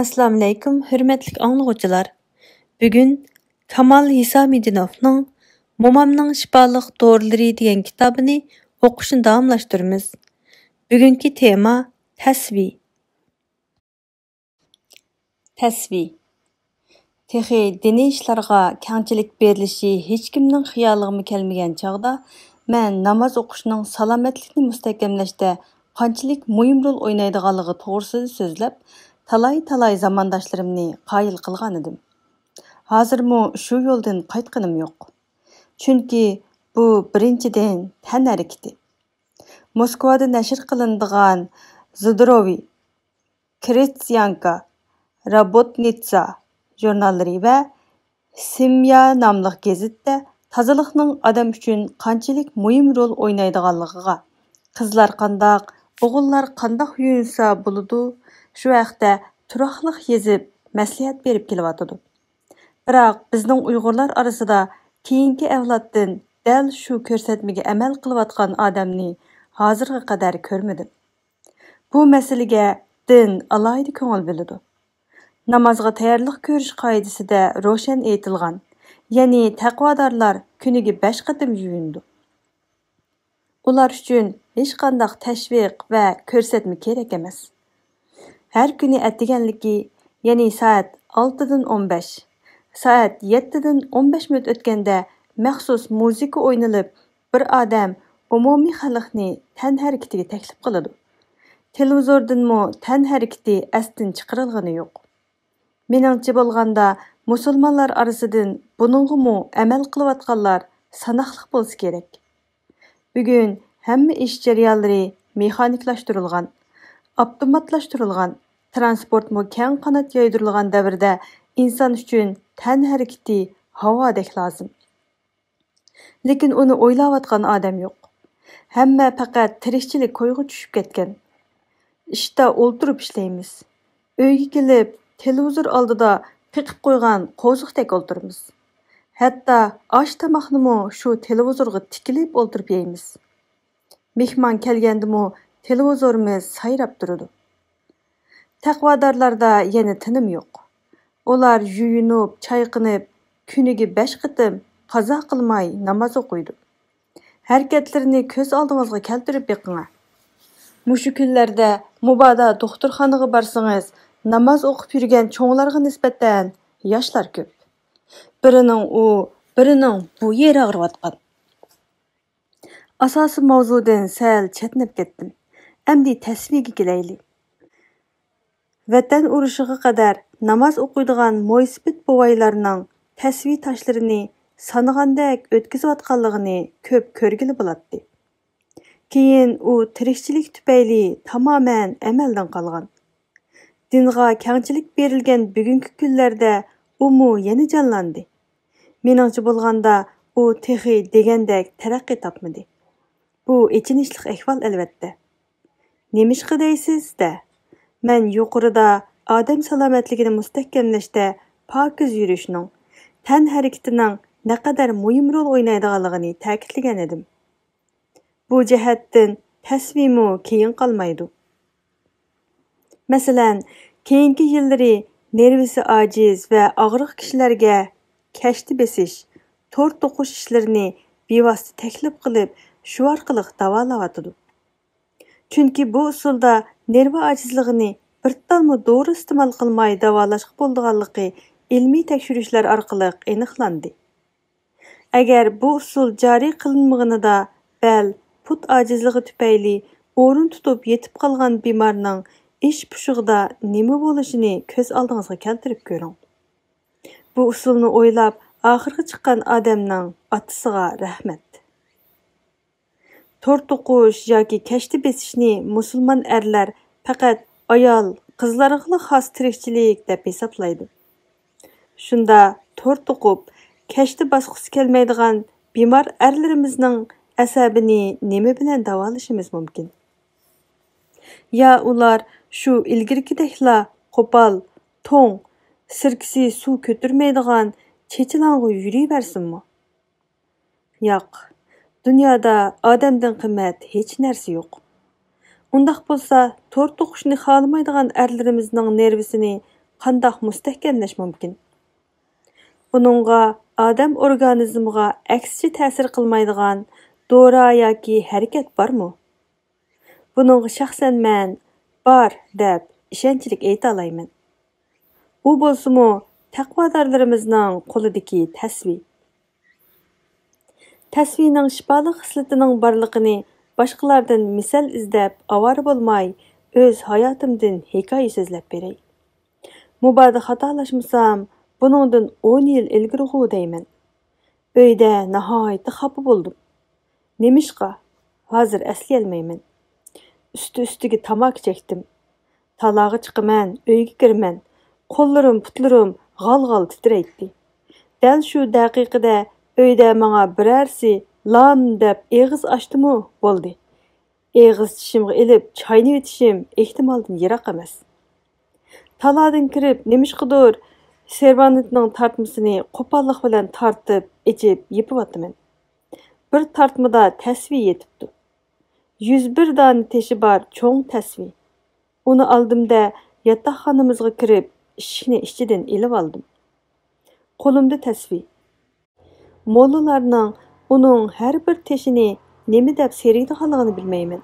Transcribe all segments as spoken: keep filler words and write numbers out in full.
ئەسسالامۇئەلەيكۇم، ھۆرمەتلىك ئاڭلىغۇچىلار. بۈگۈن كامال ھېسامىدىنوفنىڭ مومامنىڭ شىپالىق دورىلىرى دېگەن كىتابىنى ئوقۇشنى داۋاملاشتۇرىمىز. بۈگۈنكى تېما تەسۋى. تەسۋى. تېخى دىنىي ئىشلارغا كەڭچىلىك بېرىلىشى ھېچكىمنىڭ خىيالىغىمۇ كەلمىگەن چاغدا، مەن ناماز ئوقۇشنىڭ سالامەتلىكنى مۇستەھكەملەشتە قانچىلىك مۇھىم رول ئوينايدىغانلىقى توغرىسىدا سۆزلەپ، تالاي-تالاي زامانداشلىرىمنى قايىل قىلغانىدىم. ھازىرمۇ شۇ يولدىن قايتقىنىم يوق. چۈنكى بۇ، بىرىنچىدىن، تەن ھەرىكىتى. موسكۋادا نەشر قىلىنىدىغان زدوروۋې، كرېستيانكا، رابوتنىتسا ژۇرناللىرى ۋە سېميا ناملىق گېزىتتە تازىلىقنىڭ ئادەم ئۈچۈن قانچىلىك مۇھىم رول ئوينايدىغانلىقىغا، قىزلار قانداق، ئوغۇللار قانداق يۇيۇنسا بولىدۇ، شۇ ھەقتە تۇراقلىق يېزىپ، مەسلىھەت بېرىپ كېلىۋاتىدۇ. بىراق بىزنىڭ ئۇيغۇرلار ئارىسىدا كېيىنكى ئەۋلادتىن دەل شۇ كۆرسەتمىگە ئەمەل قىلىۋاتقان ئادەمنى ھازىرغا قەدەر كۆرمىدىم. بۇ مەسىلىگە دىن ئالاھىدە كۆڭۈل بۆلىدۇ. نامازغا تەييارلىق كۆرۈش قائىدىسىدە روشەن ئېيتىلغان، يەنى تەقۋادارلار كۈنىگە بەش قېتىم يۇيۇنىدۇ. ئۇلار ئۈچۈن ھېچقانداق تەشۋىق ۋە كۆرسەتمە كېرەك ئەمەس. ھەر كۈنى ئەتىگەنلىكى، يەنى سائەت ئالتىدىن ئون بەش، سائەت يەتتىدىن ئون بەش مىنۇت ئۆتكەندە مەخسۇس مۇزىكا ئوينىلىپ، بىر ئادەم ئومۇمىي خەلقنى تەن ھەرىكىتىگە تەكلىپ قىلىدۇ. تېلېۋىزوردىنمۇ تەن ھەرىكىتى ئەستىن چىقىرىلغىنى يوق. مېنىڭچە بولغاندا، مۇسۇلمانلار ئارىسىدىن بۇنىڭغىمۇ ئەمەل قىلىۋاتقانلار ساناقلىق بولسا كېرەك. بۈگۈن ھەممە ئىش جەريانلىرى مېخانىكلاشتۇرۇلغان، ئاپتوماتلاشتۇرۇلغان، تىرانسپورتمۇ كەڭ قانات يايدۇرۇلغان دەۋردە ئىنسان ئۈچۈن تەن ھەرىكىتى ھاۋادەك لازىم. لېكىن ئۇنى ئويلاۋاتقان ئادەم يوق. ھەممە پەقەت تىرىكچىلىك كويىغا چۈشۈپ كەتكەن. ئىشتا ئولتۇرۇپ ئىشلەيمىز. ئۆيگە كېلىپ، تېلېۋىزور ئالدىدا قېقىپ قويغان قوزۇقتەك ئولتۇرىمىز. ھەتتا ئاش-تاماقنىمۇ شۇ تېلېۋىزورغا تىكىلىپ ئولتۇرۇپ يەيمىز. مېھمان كەلگەندىمۇ تېلېۋىزورىمىز سايراپ تۇرىدۇ. تەقۋادارلاردا يەنە تىنىم يوق. ئۇلار يۇيۇنۇپ، چايقىنىپ، كۈنىگە بەش قېتىم قازا قىلماي ناماز ئوقۇيدۇ. ھەرىكەتلىرىنى كۆز ئالدىڭىزغا كەلتۈرۈپ بېقىڭە. مۇشۇ كۈنلەردە مۇبادا دوختۇرخانىغا بارسىڭىز، ناماز ئوقۇپ يۈرگەن چوڭلارغا نىسبەتەن ياشلار كۆپ. بىرىنىڭ ئۇ، بىرىنىڭ بۇ يېرى ئاغرىۋاتقان. ئاساسىي ماۋزۇدىن سەل چەتنەپ كەتتىم. ئەمدى تەسۋىگە كېلەيلى. ۋەتەن ئۇرۇشىغا قەدەر ناماز ئوقۇيدىغان مويسىپىت بوۋايلارنىڭ تەسۋى تاشلىرىنى سانىغاندەك ئۆتكۈزۈۋاتقانلىقىنى كۆپ كۆرگىلى بولاتتى. كېيىن ئۇ تىرىكچىلىك تۈپەيلى تامامەن ئەمەلدىن قالغان. دىنغا كەڭچىلىك بېرىلگەن بۈگۈنكى كۈنلەردە ئۇمۇ يەنە جانلاندى. مېنىڭچە بولغاندا، ئۇ تېخى دېگەندەك تەرەققىي تاپمىدى. بۇ ئېچىنىشلىق ئەھۋال، ئەلۋەتتە. نېمىشقا دەيسىز-دە؟ مەن يۇقىرىدا ئادەم سالامەتلىكىنى مۇستەھكەملەشتە پاكىز يۈرۈشنىڭ، تەن ھەرىكىتىنىڭ نەقەدەر مۇھىم رول ئوينايدىغانلىقىنى تەكىتلىگەن ئىدىم. بۇ جەھەتتىن تەسۋىمۇ كېيىن قالمايدۇ. مەسىلەن، كېيىنكى يىللىرى نېرۋىسى ئاجىز ۋە ئاغرىق كىشىلەرگە كەشتە بېسىش، تور توقۇش ئىشلىرىنى بىۋاسىتە تەكلىپ قىلىپ، شۇ ئارقىلىق داۋالاۋاتىدۇ. چۈنكى بۇ ئۇسۇلدا نېرۋا ئاجىزلىقىنى بىر تالمۇ دورا ئىستېمال قىلماي داۋالاشقا بولىدىغانلىقى ئىلمىي تەكشۈرۈشلەر ئارقىلىق ئېنىقلاندى. ئەگەر بۇ ئۇسۇل جارى قىلىنمىغىنىدا، بەل، پۇت ئاجىزلىقى تۈپەيلى ئورۇن تۇتۇپ يېتىپ قالغان بىمارنىڭ ئىش پۇشۇقىدا نېمە بولۇشىنى كۆز ئالدىڭىزغا كەلتۈرۈپ كۆرۈڭ. بۇ ئۇسۇلنى ئويلاپ، ئاخىرغا چىققان ئادەمنىڭ ئاتىسىغا رەھمەت. تور توقۇش ياكى كەشتە بېسىشنى مۇسۇلمان ئەرلەر پەقەت ئايال، قىزلارغىلا خاس تىرىكچىلىك دەپ ھېسابلايدۇ. شۇندا تور توقۇپ، كەشتە باسقۇسى كەلمەيدىغان بىمار ئەرلىرىمىزنىڭ ئەسەبىنى نېمە بىلەن داۋالىشىمىز مۇمكىن؟ يا ئۇلار شۇ ئىلگىرىكىدەكلا قوپال، توڭ، سىركىسى سۇ كۆتۈرمەيدىغان چېچىلاڭغۇ يۈرۈۋەرسۇنمۇ؟ ياق، دۇنيادا ئادەمدىن قىممەت ھېچ نەرسە يوق. ئۇنداق بولسا، تور توقۇشنى خالىمايدىغان ئەرلىرىمىزنىڭ نېرۋىسىنى قانداق مۇستەھكەملەش مۇمكىن؟ بۇنىڭغا ئادەم ئورگانىزمىغا ئەكسىچە تەسىر قىلمايدىغان دورا ياكى ھەرىكەت بارمۇ؟ بۇنىڭغا شەخسەن مەن بار دەپ ئىشەنچلىك ئېيتالايمەن. ئۇ بولسىمۇ تەقۋادارلىرىمىزنىڭ قولىدىكى تەسۋى. تەسۋىنىڭ شىپالىق خىسلىتىنىڭ بارلىقىنى باشقىلاردىن مىسال ئىزدەپ ئاۋارە بولماي، ئۆز ھاياتىمدىن ھېكايە سۆزلەپ بېرەي. مۇبادا خاتالاشمىسام، بۇنىڭدىن ئون يىل ئىلگىرىغۇ دەيمەن. ئۆيدە ناھايىتى خاپا بولدۇم. نېمىشقا؟ ھازىر ئەسلىيەلمەيمەن. ئۈستى-ئۈستىگە تاماكا چەكتىم. تالاغا چىقىمەن، ئۆيگە كىرىمەن. قوللىرىم، پۇتلىرىم غال-غال تىترەيتتى. دەل شۇ دەقىقىدە ئۆيدە ماڭا بىرەرسى لام دەپ ئېغىز ئاچتىمۇ بولدى. ئېغىز چىشىمغا ئېلىپ چاينىۋېتىشىم ئېھتىمالدىن يىراق ئەمەس. تالادىن كىرىپ نېمىشقىدۇر سېرۋانتنىڭ تارتمىسىنى قوپاللىق بىلەن تارتىپ، ئېچىپ يېپىۋاتىمەن. بىر تارتمىدا تەسۋى يېتىپتۇ. يۈز بىر دانە تېشى بار چوڭ تەسۋى. ئۇنى ئالدىم-دە، ياتاقخانىمىزغا كىرىپ، ئىشىكنى ئىچىدىن ئېلىۋالدىم. قولۇمدا تەسۋى. موللىلارنىڭ ئۇنىڭ ھەر بىر تېشىنى نېمە دەپ سېرىيدىغانلىقىنى بىلمەيمەن.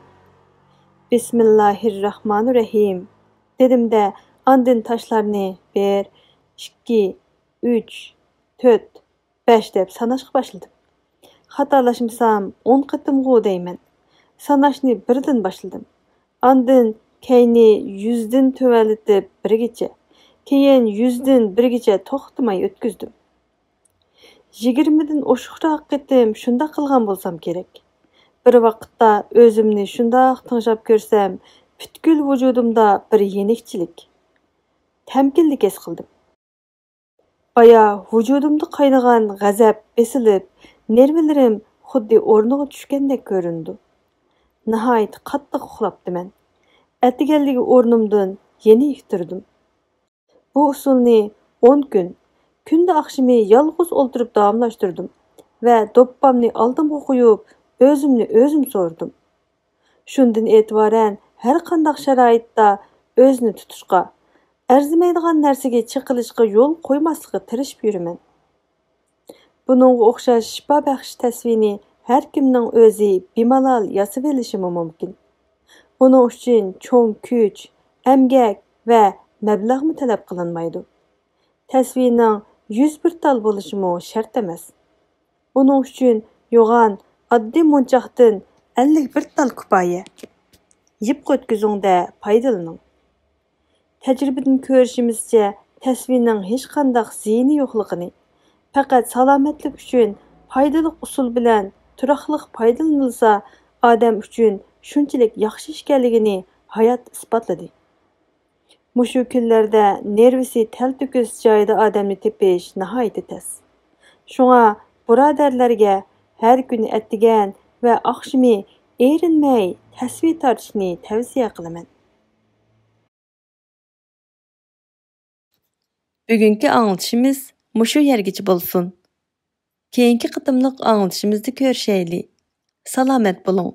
بىسمىللاھىرراھمانىرراھىم، دېدىم-دە، ئاندىن تاشلارنى بىر، ئىككى، ئۈچ، تۆت، بەش دەپ ساناشقا باشلىدىم. خاتالاشمىسام، ئون قېتىمغۇ دەيمەن. ساناشنى بىردىن باشلىدىم. ئاندىن كەينى يۈزدىن تۆۋەنلىتىپ بىرگىچە، كېيىن يۈزدىن بىرگىچە توختىماي ئۆتكۈزدۈم. يىگىرمىدىن ئوشۇقراق قېتىم شۇنداق قىلغان بولسام كېرەك. بىر ۋاقىتتا ئۆزۈمنى شۇنداق تىڭشاپ كۆرسەم، پۈتكۈل ۋۇجۇدۇمدا بىر يېنىكچىلىك، تەمكىنلىك ھېس قىلدىم. بايا ۋۇجۇدۇمدا قاينىغان غەزەپ بېسىلىپ، نېرۋىلىرىم خۇددى ئورنىغا چۈشكەندەك كۆرۈنىدۇ. ناھايىتى قاتتىق ئۇخلاپتىمەن. ئەتىگەنلىكى ئورنۇمدىن يەنە تۇردۇم. بۇ ئۇسۇلنى ئون كۈن، كۈندە ئاخشىمى يالغۇز ئولتۇرۇپ داۋاملاشتۇردۇم ۋە دوپپامنى ئالدىمغا قويۇپ، ئۆزۈمنى ئۆزۈم سورىدىم. شۇندىن ئېتىبارەن ھەر قانداق شارائىتتا ئۆزىنى تۇتۇشقا، ئەرزىمەيدىغان نەرسىگە چېقىلىشقا يول قويماسلىققا تىرىشىپ يۈرىمەن. بۇنىڭغا ئوخشاش شىپا بەخش تەسۋىنى ھەر كىمنىڭ ئۆزى بىمالال ياسىۋېلىشىمۇ مۇمكىن. بۇنىڭ ئۈچۈن چوڭ كۈچ، ئەمگەك ۋە مەبلەغمۇ تەلەپ قىلىنمايدۇ. تەسۋىنىڭ يۈز بىر تال بولۇشىمۇ شەرت ئەمەس. ئۇنىڭ ئۈچۈن يوغان، ئاددىي مونچاقتىن ئەللىك بىر تال كۇپايە. يىپقا ئۆتكۈزۈڭ-دە پايدىلىنىڭ. تەجرىبىدىن كۆرۈشىمىزچە، تەسۋىنىڭ ھېچقانداق زىيىنى يوقلۇقىنى، پەقەت سالامەتلىك ئۈچۈن پايدىلىق ئۇسۇل بىلەن تۇراقلىق پايدىلىنىلسا، ئادەم ئۈچۈن شۇنچىلىك ياخشى ئىكەنلىكىنى ھايات ئىسپاتلىدى. مۇشۇ كۈنلەردە نېرۋىسى تەلتۆكۈس جايىدا ئادەمنى تېپىش ناھايىتى تەس. شۇڭا بۇرادەرلەرگە ھەر كۈنى ئەتىگەن ۋە ئاخشىمى ئېرىنمەي تەسۋى تارتىشنى تەۋسىيە قىلىمەن. بۈگۈنكى ئاڭلىتىشىمىز مۇشۇ يەرگىچە بولسۇن. كېيىنكى قېتىملىق ئاڭلىتىشىمىزدا كۆرۈشەيلى. سالامەت بولۇڭ.